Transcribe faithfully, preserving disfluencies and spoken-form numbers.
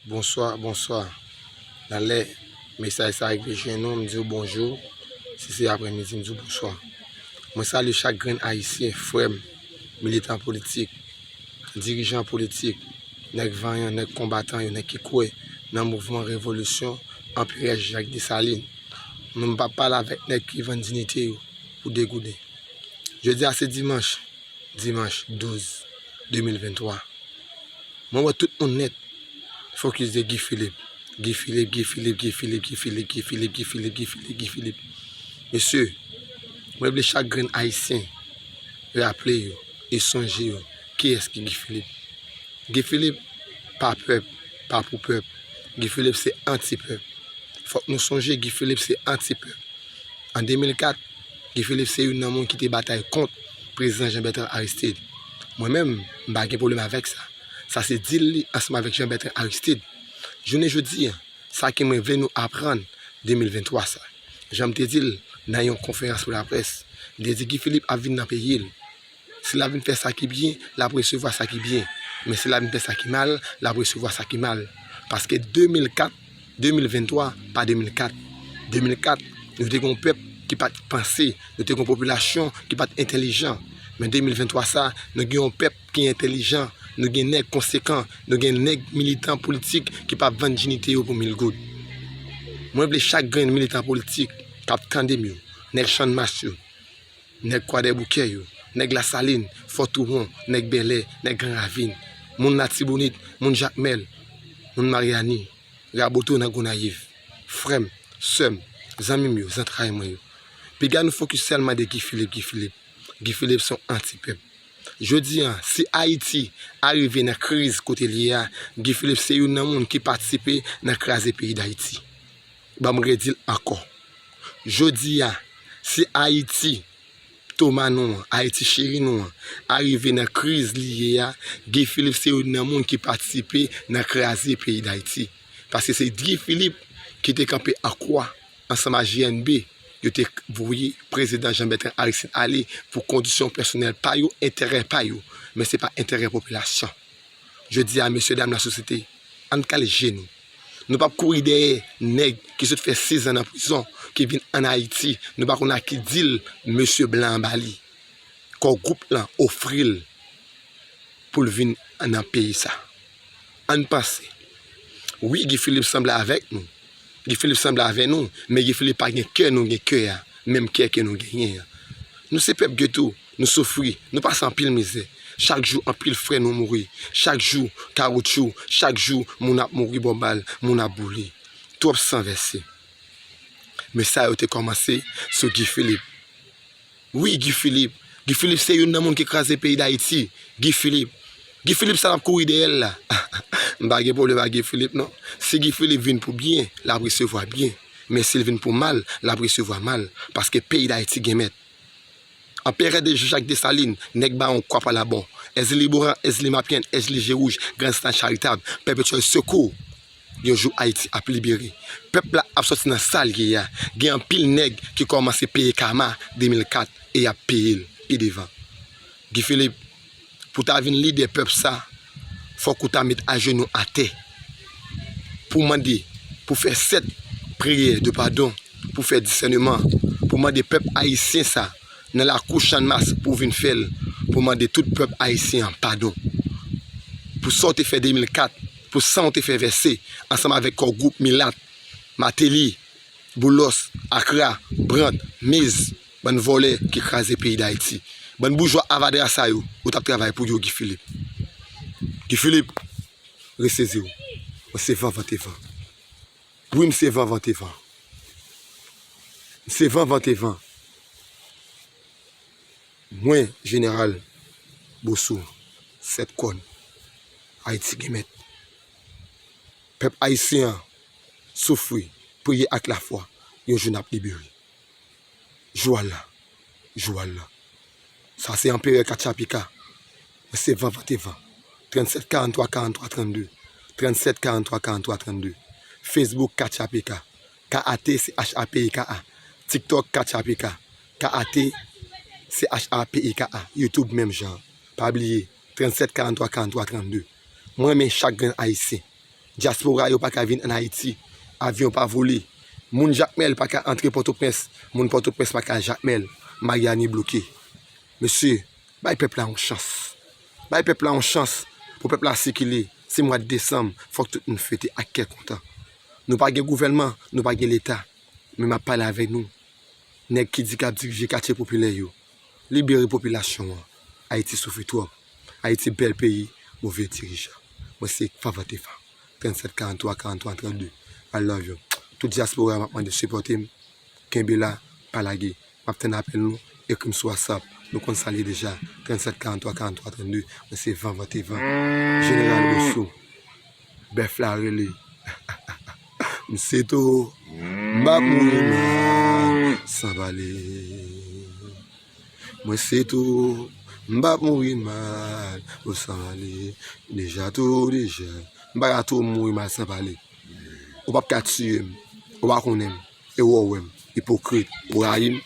Bonswa, bonswa. Nan lè mesaj sa rive jwenn ou, m di w bonjou. Si se aprèmidi, m di w bonswa. Mwen salye chak grenn Ayisyen, frè m, militan politik, dirijan politik, nèg vanyan, nèg konbatan yo, nèg ki kwè nan mouvman revolisyon Anperè Jacques Dessalines. Nou, m p ap pale avèk nèg ki vann diyite yo pou de gouden. Jodi a se dimanch, dimanch douz, de mil venntwa. Mwen wè tout moun nèt fokis de Guy Philippe. Guy Philippe, Guy Philippe, Guy Philippe, Guy Philippe, Guy Philippe, Guy Philippe, Guy Philippe, Guy Philippe. Mesye, mwen vle chak grenn Ayisyen raple yo e sonje yo kiyès ki Guy Philippe. Guy Philippe pa pèp, pa pou pèp. Guy Philippe se anti-pèp. Fòk nou sonje Guy Philippe se anti-pèp. An de mil kat, Guy Philippe se youn nan moun ki te batay kont prezidan Jean Bertrand Aristide. Mwen menm, m pa gen pwoblèm avèk sa. Sa se dil li ansanm avèk Jean Bertrand Aristide. Jounen jodi a, sa ke mwen vle nou aprann de mil venntwa sa. Jan m te di l nan yon konferans pou laprès, m te di Guy Philippe ap vin nan peyi l. Si l ap vin fè sa ki byen, l ap resevwa sa ki byen. Men si l ap vin fè sa ki mal, l ap resevwa sa ki mal. Paske de mil kat, de mil venntwa pa de mil kat. De mil kat, nou te gen yon pèp ki pa t panse, nou te gen yon popilasyon ki pa t entèlijan. Men de mil venntwa sa, nou gen yon pèp ki entèlijan, nou gen nèg konsekan, nou gen nèg militan politik ki p ap vann diyite yo pou mil goud. Mwen vle chak grenn militan politik k ap tande m yo, nèg Channmas yo, nèg Kwadèboukè yo, nèg Lasalin, Fò Touwon, nèg Bèlè, nèg Gran Ravin, moun Latibonit, moun Jakmèl, moun Maryani, Raboto nan Gonayiv, frè m, sè m, zanmi m yo, zantray mwen yo. Piga nou fokis sèlman de Guy Philippe, Guy Philippe. Guy Philippe se yon anti-pèp. Jodi a, si Ayiti arive nan kriz kote l ye a, Guy Philippe se youn nan moun ki patisipe nan kraze peyi Dayiti. Ban m redi l ankò. Jodi a, si Ayiti, Toma nou an, Ayiti cheri nou an, arive nan kriz li ye a, Guy Philippe se youn nan moun ki patisipe nan kraze peyi Dayiti. Paske se Guy Philippe ki te kanpe an kwa ansanm a G N B, yo te voye prezidan Jean Bertrand Aristide ale pou kondisyon pèsonèl pa yo, enterè pa yo, men se pa enterè popilasyon. Jodi a, mesye dam lasosyete, ann kale je nou. Nou p ap kouri dèyè nèg ki sot fè sizan nan prizon, ki vin ann Ayiti, nou pa konn ak ki dil mesye blan an ba li. Kò gwoup lan ofri l pou l vin nan peyi sa. Ann panse. Wi, Guy Philippe sanble avèk nou. Guy Philippe sanble avè nou, men Guy Philippe pa gen kè nou gen kè a, menm kè ke nou genyen an. Nou se pèp geto, nou soufri, nou pase anpil mizè. Chak jou anpil frè nou mouri, chak jou kawotchou, chak jou moun ap mouri bò bal, moun ap boule. Twòp san vèse. Men sa yo te kòmanse sou Guy Philippe. Wi, Guy Philippe. Guy Philippe se youn nan moun ki kraze peyi Dayiti. Guy Philippe. Guy Philippe sa n ap kouri dèyè l la. M pa gen pwoblèm ak Guy Philippe non. Si Guy Philippe vin pou byen, l ap resevwa byen. Men si l vin pou mal, l ap resevwa mal. Paske peyi Dayiti gen mèt. Anperè de Jean-Jacques Dessalines, nèg Bawon Kwa Palabò, Èzili Boran, Èzili Mapyenn, Èzili Je Wouj, Grand Stade Charitab, Pèpetyèl Sekou. Yon jou Ayiti ap libere. Pèp la ap sòti nan sa l ye a. Gen anpil nèg ki kòmanse peye kama de mil kat e y ap peye l pi devan. Guy Philippe, pou w ta vin lidè pèp sa, fòk ou ta met ajenou atè pou mande, pou fè sèt priyè de padon, pou fè disèneman, pou mande pèp ayisyen sa nan lakou Channmas pou vin fè l, pou mande tout pèp ayisyen an padon. Pou sa w te fè de mil kat, pou san w te fè vèse ansanm avèk kò gwoup milat, Mateli, Boulos, Akra, Brandt, Mez, bann vòlè ki kraze peyi Dayiti. Bann boujwa avadra sa yo, ou t ap travay pou yo, Guy Philippe. Guy Philippe, resezi w. Mwen se van vante van. Wi, m se van vante van. M se van vante van. Mwen, Jeneral Bosou, Sèt Kòn, Ayiti gen mèt. Pèp ayisyen an soufri, priye ak lafwa, yon jou n ap libere. Jou a la, jou a la. Sa se Anperè Katchapika. Mwen se van vante van. Trannsèt karanntwa karanntwa trannde. Trannsèt karanntwa karanntwa trannde. Facebook Katchapika. K A T C H A P I K A. TikTok Katchapika. K A T C H A P I K A. YouTube menm jan. Pa bliye, trannsèt karanntwa karanntwa trannde. Mwen renmen chak grenn ayisyen. Dyaspora yo pa ka vin ann Ayiti. Avyon pa vole. Moun Jakmèl pa ka antre Pòtoprens. Moun Pòtoprens pa ka Jakmèl. Maryani bloke. Mesye, bay pèp la yon chans. Bay pèp la yon chans pou pèp la sikile. Se mwa desanm, fòk tout moun fete ak kè kontan. Nou pa gen gouvènman, nou pa gen leta. Men m ap pale avèk nou. Nèg ki di k ap dirije katye popilè yo. Libere popilasyon an. Ayiti soufri twòp. Ayiti bèl peyi, move dirijan. Mwen se Favante Fa. Trannsèt karant twa karant twa trannde. I love you. Tout dyaspora m ap mande sipòte m. Kenbe la, pa lage. M ap tann apèl nou, ekri m sou WhatsApp. Nou konn sa l ye deja. Trannsèt karant twa karant twa trannde. Mwen se Van Vante Van. Jeneral Rousseau. Bèf la rele. M se towo. M p ap mouri mal san pale. Mwen se towo. M p ap mouri mal ou san pale. Deja towo deja. M pa ka towo mouri mal san pale. Ou p ap ka tiye m. Ou pa konnen m. E w wè m. Ipokrit. Ou rayi m.